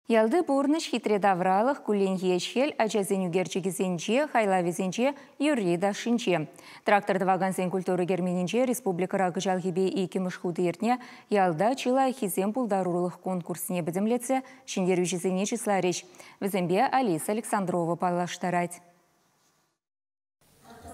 Ялти пурнӑҫ, хитре тавралӑх, кулленхи ӗҫ-хӗл ачасен ӳкерчӗкӗсенче, хайлавӗсенче, юрри-ташшинче. Трактор тӑвакансен культура керменӗнче республикӑра кӑҫалхипе иккӗмӗш хут иртнӗ «Ялта чи лайӑххисем» пултарулӑх конкурсне пӗтӗмлетсе ҫӗнтерӳҫӗсене чысларӗҫ. Вӗсемпе Алиса Александрова паллаштарать.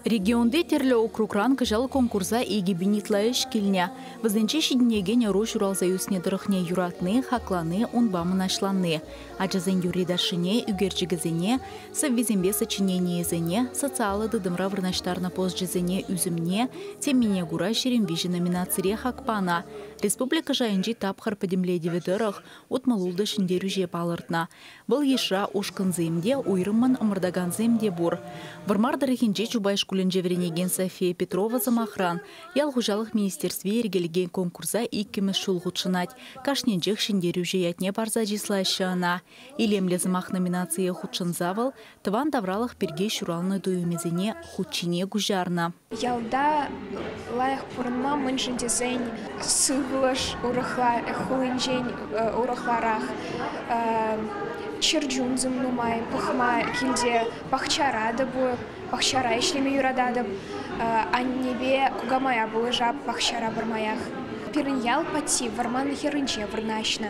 Регионти тӗрлӗ округран кӑҫал конкурса 2000 ытла ӗҫ килнӗ. Вӗсенче ҫитӗнекен ӑру ҫуралса ӳснӗ тӑрӑхне юратни, хаклани, унпа мӑнаҫланни. Ачасен юрри-ташшине, ӳкерчӗкӗсене, сӑввисемпе сочиненийӗсене, социаллӑ тытӑмра вырнаҫтарнӑ посчӗсене ӳсӗмне, темине кура 23 номинацире хак панӑ. Республика шайӗнчи тапхӑр пӗтӗмлетӗвӗ тӑрӑх 66 ҫӗнтерӳҫе палӑртнӑ. Вӑл йышра ушкӑнсем те, уйрӑммӑн ӑмӑртакансем те пур. Вӑрмар тӑрӑхӗнчи Чупай шкулӗнче вӗренекен София Петрова, сӑмахран, ял хуҫалӑх министерстви йӗркелекен конкурса иккӗмӗш ҫул хутшӑнать. Кашнинчех ҫӗнтерӳҫӗ ятне парса чыслаҫҫӗ ӑна. Илемлӗ сӑмах номинацие хутшӑнса вӑл тӑван тавралӑх пирки ҫуралнӑ туйӑмӗсене хут ҫине куҫарнӑ. Ялта лайӑх пурӑнма мӗншӗн тесен сывлӑш урӑхла, хулинчен урӑхларах, чӗрчунсем нумай, пӑхма килте пахчара та пур, пахчара ӗҫлеме юрататӑп. Аннепе кукамая пулӑшап пахчара пӗрмаях. Пирӗн ял патти вӑрман хӗрринче вырнаҫнӑ.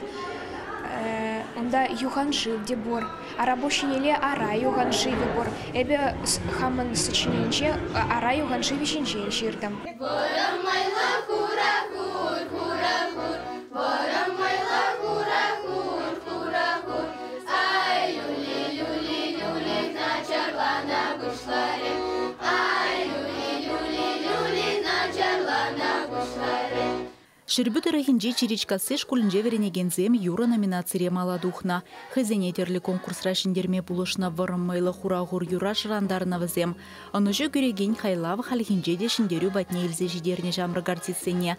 Унта юханшыв те пур. Арапуҫ-Енеле Ара юханшывӗ пур. Эпӗ хамӑн сочиненинче Ара юханшывӗ ҫинчен ҫыртӑм. Вӑрӑм майлӑ хура хур, хура хур, вӑрӑм майлӑ хура хур, хура хур. Ай, люли, люли, люли, начарлана пуҫларӗ. Ай, люли, люли, люли, начарлана пуҫларӗ. Ҫӗрпӳ тӑрӑхӗнчи Чиричкасси шкулӗнче вӗренекенсем юрӑ номинацире мала тухнӑ. Хӑйсене тӗрлӗ конкурсра ҫӗнтерме пулӑшнӑ вӑрӑм мӑйлӑ хура хур юрра шӑрантарнӑ вӗсем. Ӑнӑҫу кӳрекен хайлав хальхинче те ҫӗнтерӳ патне илсе ҫитернӗ ҫамрӑк артистсене.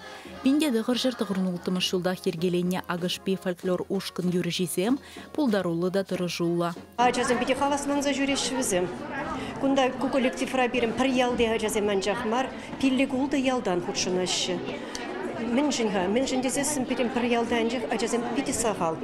1996 ҫултах йӗркеленнӗ Акӑшпи фольклор ушкӑн юрӑҫисем пултаруллӑ та тӑрӑшуллӑ. Ачасем питӗ хавасланса ҫӳреҫҫӗ вӗсем. Кунта ку коллективра пирӗн пӗр ялти ачасем анчах мар, пиллӗк-ултӑ ялтан хутшӑнаҫҫӗ. Мӗншӗн-ха? Мӗншӗн тесессӗн пирӗн пӗр ялта анчах ачасем питӗ сахал.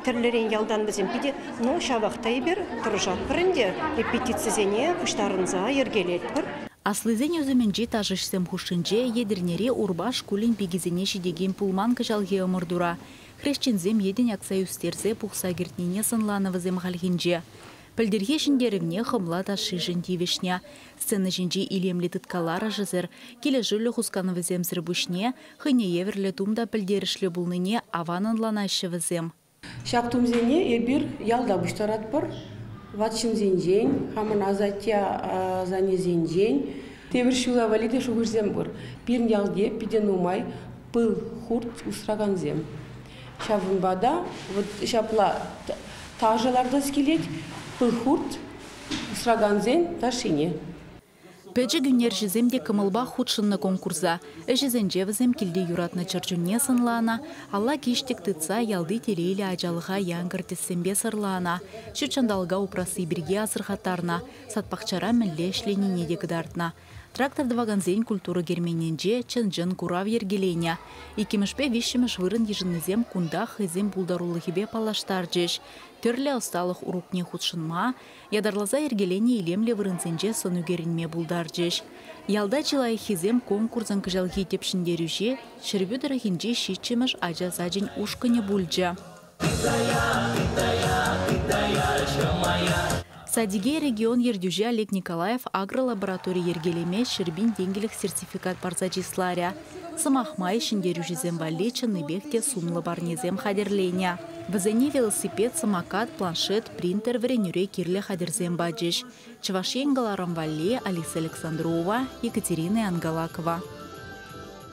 Тӗрлӗрен ялтан вӗсем питӗ, ну, ҫавах та эпир тӑрӑшатпӑр ӗнтӗ, репетицисене пуҫтарӑнса йӗркелетпӗр. Аслисен ӳсӗмӗнчи ташӑҫсем хушшинче Етӗрнере Урпаш шкулӗн пикисене ҫитекен пулман кӑҫалхи ӑмӑртура. Хресченсем йӗтӗн акса ӳстерсе пухса кӗртнине сӑнланӑ вӗсем хальхинче. Пӗлтӗрхи ҫӗнтерӗвне хӑмла ташшишӗн тивӗҫнӗ. Сцена ҫинчи илемлӗ тыткаларӑшӗсӗр, килӗшӳллӗ хусканӑвӗсемсӗр пуҫне хӑйне евӗрлӗ тум та пӗлтерӗшлӗ пулнине аван ӑнланаҫҫӗ вӗсем. Ҫак тумсене эпир ялта пуҫтаратпӑр. Ват ҫынсенчен, хамӑн асатте-асаннесенчен. Тепӗр ҫула валли те шухӑшсем пур. Пирӗн ялте питӗ нумай пыл хурт усракансем. Ҫавӑнпа та вот ҫапла ташӑ лартас килет пыл хурт усракансен ташшине. Пӗчӗк ӳнерҫӗсем те кӑмӑлпах хутшӑннӑ конкурса. Ӗҫӗсенче вӗсем килте юратнӑ чӗрчунне сӑнланӑ, алла киҫтӗк тытса ялти телейлӗ ачалӑха янкӑр тӗссемпе сӑрланӑ, ҫут ҫанталӑка упрасси пирки асӑрхаттарнӑ, сад-пахчара мӗнле ӗҫленине те кӑтартнӑ. Трактор тӑвакансен культура керменӗнче чӑн-чӑн курав йӗркеленӗ. Иккӗмӗшпе виҫҫӗмӗш вырӑн йышӑннисем кунтах хӑйсен пултарулӑхӗпе паллаштарчӗҫ. Тӗрлӗ ӑсталӑх урокне хутшӑнма, ятарласа йӗркеленӗ илемлӗ вырӑнсенче сӑн ӳкерӗнме пултарчӗҫ. Ялта чи лайӑххисем конкурсӑн кӑҫалхи тӗп ҫӗнтерӳҫи Ҫӗрпӳ тӑрӑхӗнчи 7-мӗш ача сачӗн ушкӑнӗ пулчӗ. Садике регион ертӳҫи Олег Николаев агролаборатори йӗркелеме 100 000 тенкӗлӗх сертификат парса чысларӗ. Сӑмах май, ҫӗнтерӳҫӗсем валли чӑннипех те сумлӑ парнесем хатӗрленӗ. Вӗсене велосипед, самокат, планшет, принтер, вӗренӳре кирлӗ хатӗрсем пачӗҫ. Чӑваш Ен кӑларӑм валли Алиса Александрова, Екатерина Ангалакова.